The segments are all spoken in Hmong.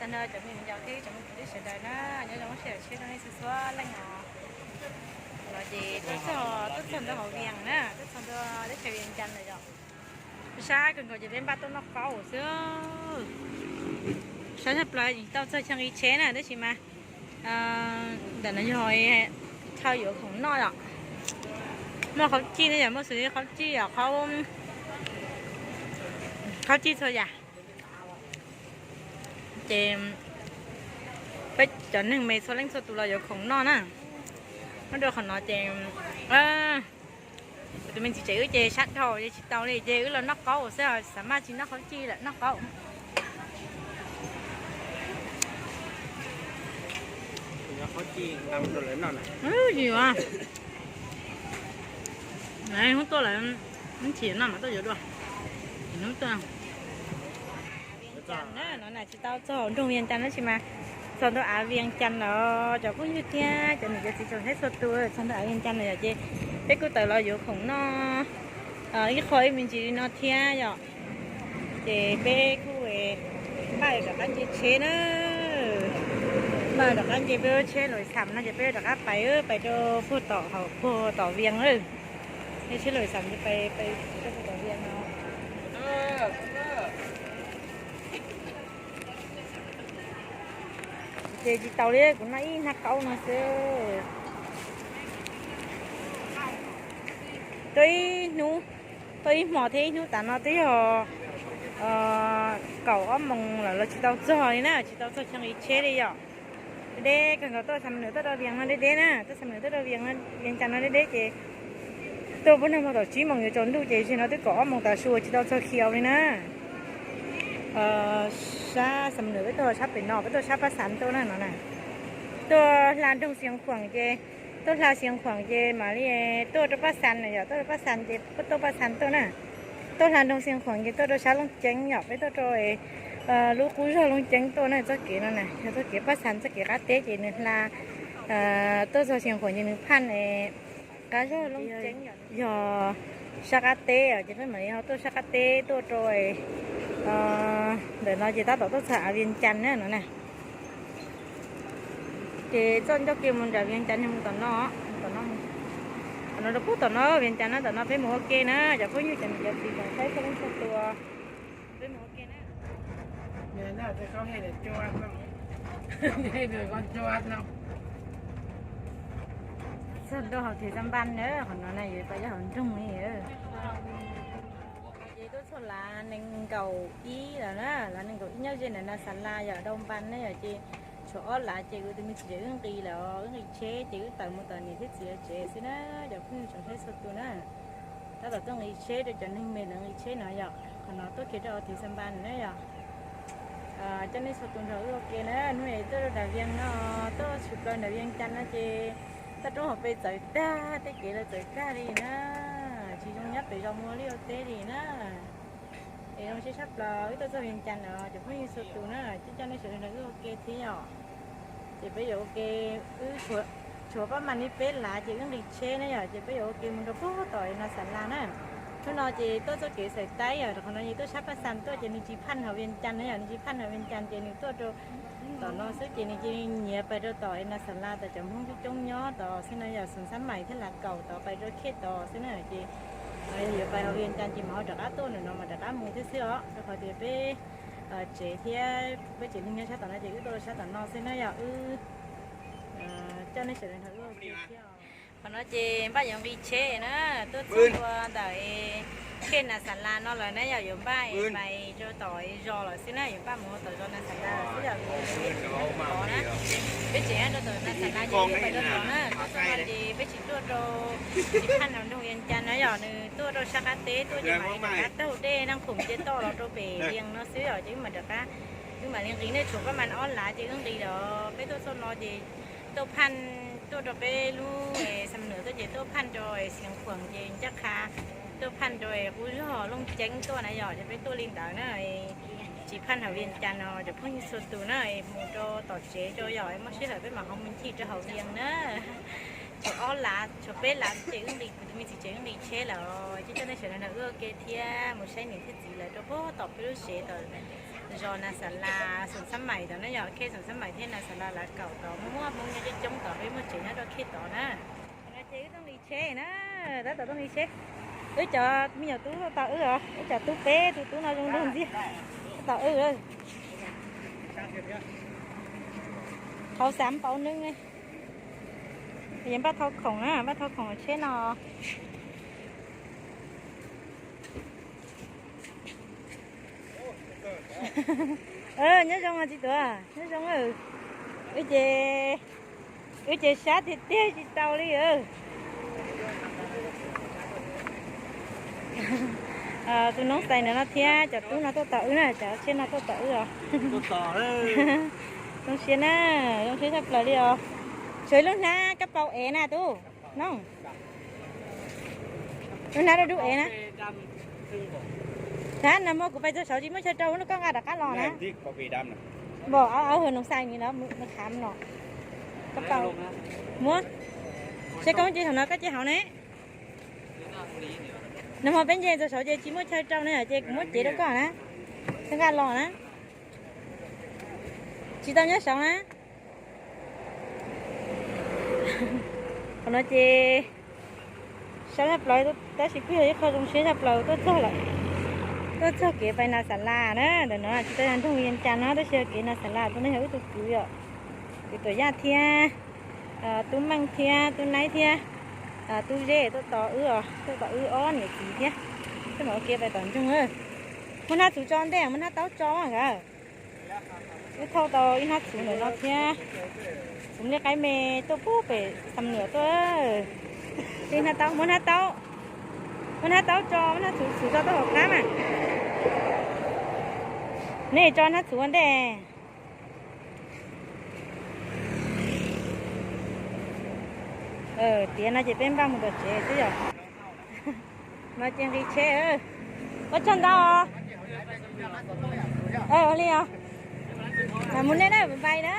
No cov me viv ncaus thiab cov me kwv tij sawv daws na, nyob zoo sawv daws, tsheb rau nej txhua txhua leej os. Los ces tuaj txog, tuaj txog ntua hauv Vias na, tuaj txog ntua teb chaws Vias Cas lawm yom. Sab kawg nkaus ces peb npaj tuaj noj qaub xwb. Sab tshaj plaws tsis tau txog chaw nqis tsheb na, tab sis mas ntawm no yog chaw yuav khoom noj yom. Muaj qhaub cij ne, yog muaj xws li qhaub cij, qhaub cij txhua yam. Ces peb cov neeg me txhua leej txhua tus los yuav khoom noj na. Nyob rau qhov no ces tus me ntxhais tsev wb ces sab dhau ces tsis tau li ces wb los noj qaub xwb, xav mas tsis noj qhaub cij lawm, noj qaub. Hnub tuaj lawm, hnub chim no mas tuaj yuav dua. Hnub tuaj. Vias Cas na, no na tsis tau txog hauv nroog Vias Cas tab sis mas txog ntua av Vias Cas lawm cov phooj ywg thiab cov niam cov txiv tsoom saib txhua tus, txog ntua av Vias Cas lawm yom, ces peb kuj tawm los yuav khoom noj ib qho ib me ntsis li no thiab yom. Ces peb kuj npaj rov qab nce tsheb na, npaj rov qab nce peb lub tsheb lawm xam no ces peb rov qab pais, pais rau puag tom, puag tom Vias lawm. Nce tsheb lawm xam ces pais, pais rau puag tom Vias no. Ces tsis tau li, kuv noj ib hnab qaub no xwb. Tuaj ib hnub, tuaj ib hmo thiab ib hnub tas no twb yog kaum ob moos lawm los tsis tau txog li na, tsis tau txog chaw nqis tsheb li yom. Deb deb kawg nkaus, tuaj Xam Nws tuaj rau Vias no deb deb na, tuaj Xam Nws tuaj rau Vias, Vias Cas no deb deb ces tuaj pub nag hmo tom tsib moos yuav tsaus ntuj ces zaum no twb kaum ob moos tav su tsis tau txog Khiaus li na. Sab Xam Nws peb tuaj sab pem no, peb tuaj sab Paj Xas tuaj na no na. Tuaj hla nroog Xiav Khuam ces, tuaj hla Xiav Khuam ces mam li tuaj rau Paj Xas na yom, tuaj rau Paj Xas ces tuaj Paj Xas tuaj na. Tuaj hla nroog Xiav Khuam ces tuaj rau sab Looj Ceeb yom, peb tuaj rau lub qub zog Looj Ceeb tuaj na, txoj kev no na yog txoj kev Paj Xas txoj kev qab teb ces nws hla tuaj txog Xiav Khuam ces nws phaj qab zog Looj Ceeb yog sab qab teb os, ces peb mam li ho tuaj sab qab teb tuaj rau ntawm no ces tab tom tuaj txog av Vias Cas na no na. Ces txoj ncauj ke mus nram Vias Cas yog mus tom no, tom no, tom no rau pub tom no Vias Cas na, tom no peb mus ua ke na, cov phooj ywg cov niam cov txiv tsoom saib txhua leej txhua tus, peb mus ua ke na. Txog ntua hauv Thim Xa Npas na, qhov no na yuav pais rau hauv nroog li. Ces tuaj txog lav nees nkaum ib lawm na, lav nees nkaum ib nyob ze ntawm Nas Xas Las yom, Dau Npas na yom, ces tshuav ob lav ces kuv tus me txiv wb nqis lawm, wb nqis tsheb ces wb tawm mus tom niam thiab txiv lawv tsev xwb na, cov phooj ywg tsoom saib txhua tus na. Tab tom tuaj nqis tsheb rau cov neeg me lawv nqis tsheb no yom, qhov no tuaj kiag rau Thim Xa Npas na yom. Coj nej txhua tus nrog wb ua ke na, hnub no tuaj rau nram Vias no, tuaj tshwm plaws nram Vias Cas no ces toj roob hauv pes txawv tag, tej kev lawv txawv tag li na, tsis zoo nyob pem zos mus ua liaj ua teb li na. Es zoo siab tshaj plaws wb tuaj txog Vias Cas no cov phooj ywg txhua tus na, coj coj nej sawv daws nrog wb ua ke thiab yom. Ces peb yuav ua ke, wb tshuav pab mas li peb lav ces wb nqis tsheb na yom, ces peb yuav ua ke mus rau puag tom Nas Xas Las na. Hnub no ces tuaj txoj kev xaiv taib yom, rau qhov no ces tuaj sab Paj Xas tuaj ces nws tsis phaj hauv Vias Cas na yom, nws tsis phaj hauv Vias Cas ces nws tuaj rau tom no xwb ces nws cia li nyiav pais rau tom Nas Xas Las tom cov Hmoob coob coob nyob tom xwb no yom, Xoom Xab Maim thiab Lav Kaum tod pais rau Khej tod xwb na ces yog yuav pais hauv Vias Cas ces mam ho rov qab tuaj ntawm no mas rov qab mus thiab xwb os, rau qhov tias peb tsev thiab peb tsev neeg nyob sab tom no ces wb tuaj sab tom no xwb na yom, wb coj nej sawv daws nrog wb ua ke thiab. Qhov no ces npaj yuav nqis tsheb na, tuaj txog ntua ntawm Khej Nas Xas Las no lawm na yom, yuav npaj pais rau tom zos lawm xwb na, yuav npaj mus tom zos Nas Xas Las lawm xwb yom, vim peb tsev nyob rau tom Nas Xas Las ces pais rau tod na, tuaj txog no ces peb tsis tuaj rau, tsis phaj nram nroog Vias Cas na yom, nws tuaj rau sab qab teb tuaj ces mam li rov qab taug dej Naj Khoom ces toj los rau pem Vias no xwb yom, ces wb mam rov qab, wb mam li nqis na, tshuav pab mas ob lav ces wb nqis lawm, peb tuaj txog no ces tuaj phaj, tuaj rau peb lub Xam Nws tuaj ces tuaj phaj rau Xiav Khuam ces ncaj qha tuaj phaj rau qub zog Looj Ceeb tuaj na yom, ces peb tuaj li ntawd na, tsis phaj hauv Vias Cas no cov phooj ywg txhua tus na, mus rau tom tsev rau yom, muaj sij hawm peb mam ho mus ncig rau hauv Vias na. Tshuav ob lav, tshuav peb lav ces wb nqis, kuv tus me txiv tsev wb nqis tsheb lawm, ces coj nej sawv daws nrog wb ua ke thiab mus saib niam thiab txiv lawv rau puag tom peb lub tsev tom Zos Nas Xas Las, Xoom Xab Maim tod na yom, khej Xoom Xab Maim thiab Nas Xas Las Lav Kaum tod muaj Hmoob nyob coob coob tod, peb muaj tsev nyob rau khej tod na. Qhov no ces wb tuaj nqis tsheb na, tab tom tuaj nqis tsheb. Wb cov me nyuam tub tuaj tos wb os, wb cov tub peb tus tub no zoo nraug ntxiag, tuaj tos wb. Qhov xav npau neeb, yog npaj thau khoom na, npaj thau khoom tsheb no. Nyob zoo txiv tuam, nyob zoo. Wb ces, wb ces sab tiag tiag tsis tau li. Tus noob xais ntawm no thiab cov tub no tuaj tos wb na, cov tsheb no tuaj tos wb os. Zoo siab na, zoo siab tshaj plaws li os. Tshuav ib lub hnab kab paus ev na tub no. Lub hnab dub dub ev na. Hnab no muaj kuv pais txog saud tsis muaj chaw rau, lub koj nqa rov qab los na. Npam, au, au, hwm, noob xais ni los kham no. Kab paus. Muab. Saib koj muab cev thaum no koj cev hauv ne. Nag hmo peb nce txog saud ces tsis muaj chaw rau ne ces kuv muab cev rau koj na. Koj nqa los na. Tsis tau nyob saud na. Qhov no ces sab tshaj plaws, tab sis kuj yog ib qho zoo siab tshaj plaws tuaj txog lawm. Tuaj txog kev pais Nas Xas Las na, ntawm no tsis tau yog nroog Vias Cas no tab sis yog kev Nas Xas Las tuaj no yog wb tus kwv yom. Kwv Tuam Yaj thiab Tub Meej thiab Tub Naib thiab Tub Zeb tuaj tos wb os, tuaj tos wb ob niam txiv thiab. Tuaj mam ua kev pais tom nroog. Muaj hnab txhuv tso ntej, muaj hnab taub tso nkawd. Wb thauj tau ib hnab txhuv ntawm no thiab. Txhuv nplej qaib me tuaj pub pem Xam Nuam tuaj. Ib hnab taub, muab hnab taub, muab hnab taub tso, muab hnab txhuv txhuv tso tuaj hauv qab mas. Nej tso hnab txhuv ua ntej. Tiav no ces peb npaj mus tom tsev xwb yom. No ces nqis tsheb. Ua tsaug ntau. Ua li os. Mus nej na, pais na.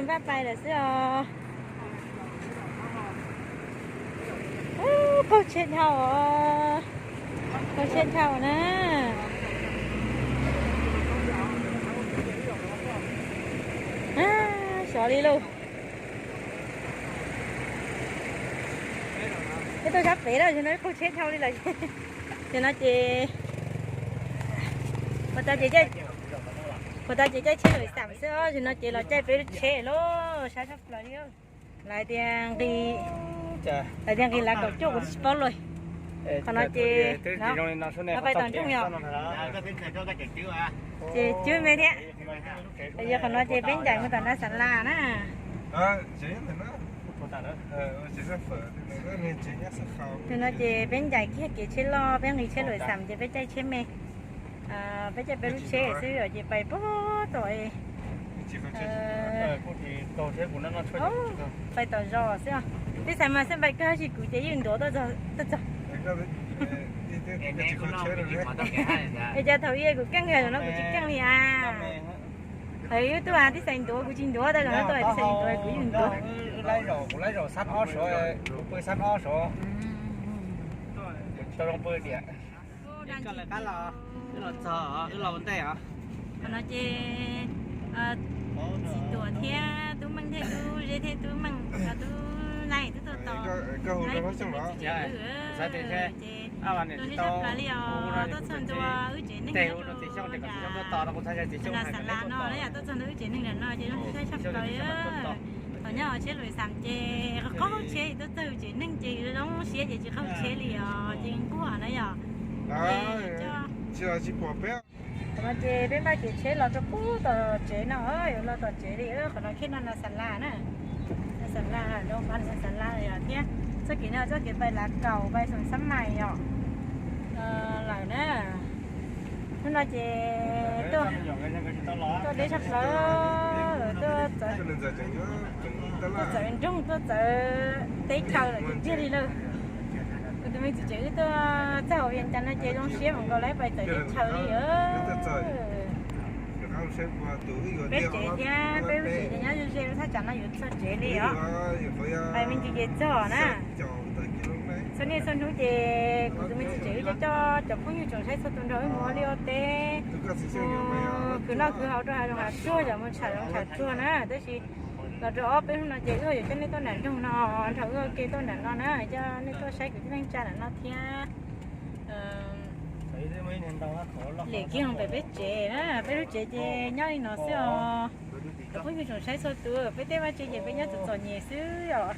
Npaj pais lawm xwb os. Qaug tsheb dhau os. Qaug tsheb dhau na. Sov li lauj. Peb tuaj sab pem lawm, no qaug tsheb dhau li lawm. Ces no ces, puas tas ces caij tsheb lawm xam xwb, no ces los caij peb lub tsheb lauj, sab tshaj plaws li. Lawv tias nqis, lawv tias nqis Lav Kaum Cuaj kuv twb tsis paub luaj. Qhov no ces, no pais tom nroog yom. Ces cwb me thiab. Yog qhov no ces peb ncaim mus tom Nas Xas Las na. Tus no ces peb ncaim kiag kev tsheb loj, peb nqis tsheb lawm xam ces peb caij tsheb me. Peb caij peb lub tsheb xwb ces pais puag tom, pais tom zos xwb. Twb xav mas xeeb pais kawg tab sis kuv ces yeej ntuav tuaj txog. Es cas thaum ub kuv keej, zaum no kuv tsis keej li as. Hais ib tug as twb xav ntuav kuv tsis ntuav, zaum no twb xav ntuav kuv yeej ntuav. Kuv laib zaum xab ob saud, kuv pw xab ob saud. Tau zoo pw tiag. Wb los txog, wb los ua ntej os. Qhov no ces txiv Tuam thiab Tub Meej thiab Tub Zeb thiab Tub Meej, Tub Naib twb tuaj tos. Xav tias ces, ces zoo siab tshaj plaws li os, tuaj txog ntua wb tsev neeg nyob rau Nas Xas Las no na yom, tuaj txog ntua wb tsev neeg lawm no ces zoo siab tshaj plaws li. Thaum nyob hauv tsheb lawm xam ces qaug qaug tsheb tuaj txog wb tsev neeg ces zoo siab ces tsis qaug tsheb li os, ces nquag na yom. Qhov no ces peb npaj kev tsheb los rau pub tom tsev no, yuav los tom tsev li. Qhov no khej no Nas Xas Las na, Nas Xas Las, Nas Xas Las yom thiab. Txoj kev no txoj kev pais Lav Kaum pais Xoom Xab Mais yom. Lawm na, hnub no ces tuaj deb tshaj plaws, tuaj txawv nroog, tuaj txawv teb chaws lawm tiag tiag li lawm. Kuv tus me txiv tsev wb tuaj txog Vias Cas no ces zoo siab npaum nkaus li pais txawv teb chaws li. Peb tsev thiab peb lub tsev ces nyob ze ze lub thaj tsam no yuav txog tsev li os. Pais me ntsis ces txog na. Txhua niaj txhua hnub ces kuv tus me txiv tsev wb coj cov phooj ywg tsoom saib txhua tus nrog wb mus ua liaj ua teb, mus khwv noj khwv haus rau hav zoov hav tsuag, yog mus tsham zoov tsham tsuag na. Tab sis los rau ob peb hnub no ces wb yuav coj nej tuaj nram nroog no, nrog wb ua ke tuaj nram no na, coj nej tuaj saib kwv tij neej tsa nram no thiab. Liam kiag pem peb tsev na, peb lub tsev ces nyob li no xwb os. Cov phooj ywg tsoom saib txhua tus, peb tej vaj tsev ces peb nyob txom txom nyem xwb os.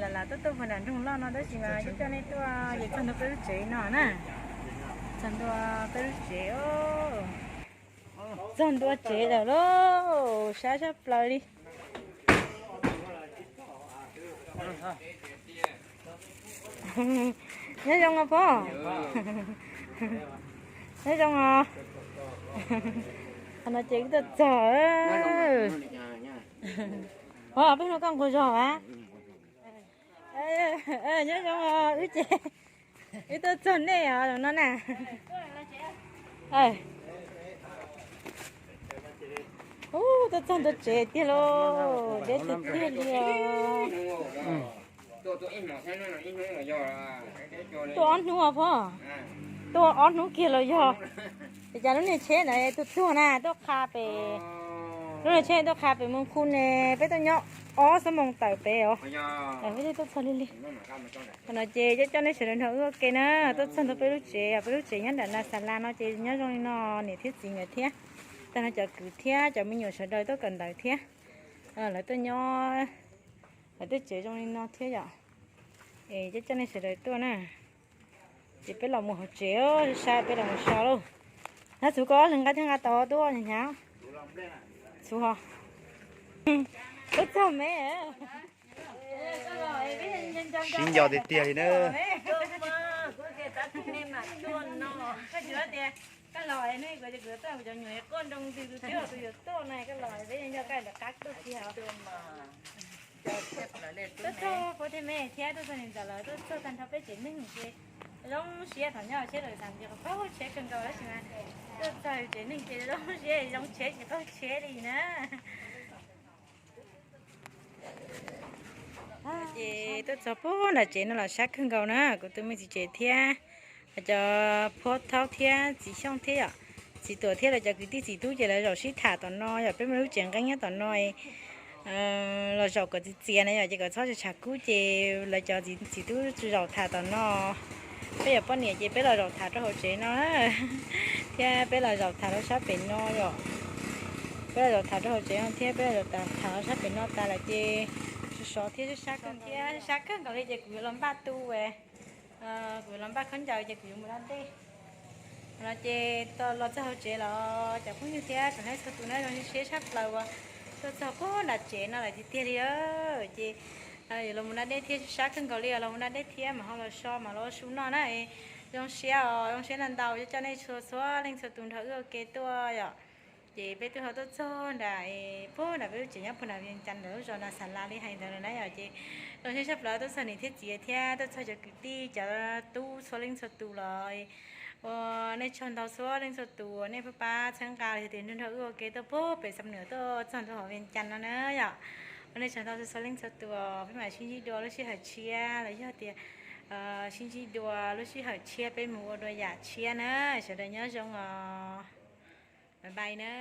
Lam lam tuaj tuaj puag nram nroog loj no tab sis mas coj coj nej tuaj ces txog ntua peb lub tsev no na. Txog ntua peb lub tsev, txog ntua tsev lawm lauj, sab sab plaws li. Nyob zoo os pog. Nyob zoo os. Qhov no ces wb tuaj txog. Pog, peb hnub koj nquag zog a? Nyob zoo os, wb ces wb tuaj txog nej os no na. Ub, tuaj txog ntua tsev tiag lauj, deb tiag tiag li os. Tuaj ob hnub os pog, tuaj ob hnub kiag los yog. Es cas lub niag tsheb ntawd tuaj tuag na, tuaj qha pem, lub niag tsheb tuaj qha pem Moos Khu ne, peb tuaj nyob ob xuab moos tawm pem os. Peb tuaj txog li li. Qhov no ces coj coj nej sawv daws nrog wb ua ke na, tuaj txog ntua peb lub tsev, peb lub tsev nyob nram na xas las no ces nyob zoo li no, niam thiab txiv nkawd thiab, tag nrho cov kwv thiab cov me nyuam sawv daws tuaj kawm ntawv thiab. Lawv tuaj nyob, lawv tej tsev zoo li no thiab yom. Es coj coj nej sawv daws tuaj na. Ces peb los mus hauv tsev, saib peb los mus so lauj. Nab txhuv koj ob leeg nqa thiab nqa tau tuaj hnyav hnyav. Txhuv ho. Tuaj txog me. Sib nco tiag tiag li na. Koj los ne, kuv cov nyuam quaj nroo ntws tus thiab tus yuav tuaj na, koj los peb nco koj lawv qab tuaj kiag. Tuaj txog puab thiab me thiab tuaj txog niam ntxawm lawv tuaj txog tag nrho peb tsev neeg ces zoo siab thaum nyob tsheb lawm xav tias paub tsheb kawg nkaus tab sis mas tuaj txog tsev neeg ces zoo siab zoo tsheb tsis paub tsheb li na. Ces tuaj txog puag nram tsev no los sab kawg nkaus na, kuv tus me txiv tsev thiab cov phuab thaub thiab txiv xyooj thiab yom, txiv tuam thiab lawv cov kwv tij txiv tub ces lawv zaum sib tham tom no yom, peb muaj lub tsev nqeeb nyob tom no los zaum kom txiv txias na yom, ces kom txhob tshav kub ces lawv cov txiv tub zaum tham tom no. Peb yog poj niam ces peb los zaum tham rau hauv tsev no thiab peb los zaum tham rau sab pem no yom. Peb los zaum tham rau hauv tsev no thiab peb los zaum tham rau sab pem no tas lawm ces sov sov thiab sab sab kawg nkaus thiab sab kawg nkaus li ces kuv yuav los npaj tu, kuv yuav los npaj khaub ncaws ces kuv yuav mus da dej. Qhov no ces los txog hauv tsev los cov phooj ywg thiab tsoom saib txhua tus na zoo siab tshaj plaws uas tuaj txog puag nram tsev no lawm tiag tiag li. Ces yuav los mus da dej thiab sab kawg nkaus li os, los mus da dej thiab mas ho los so mas los ua su noj na. Zoo siab os, zoo siab ntau ntau coj coj nej txhua txhua leej txhua tus nrog wb ua ke tuaj yom. Ces peb twb ho tuaj txog nram puag nram peb lub tsev nyob puag nram Vias Cas ntawm lub zos na xas las li hais ntawd lawm na yom. Ces zoo siab tshaj plaws tuaj txog niam thiab txiv thiab tuaj txog cov kwv tij cov tub txhua leej txhua tus los ua nej tsaug ntau txhua leej txhua tus uas nej pab pab txhawb nqa los yog tias nrog nrog wb ua ke tuaj puag pem Xam Nuam tuaj txog ntua hauv Vias Cas no na yom. Ua nej tsaug ntau txhua leej txhua tus, peb mam sib ntsib dua lub sij hawm tshiab los yog tias sib ntsib dua lub sij hawm tshiab peb mus ua dua yam tshiab na. Sawv daws nyob zoo os. Bye bye na.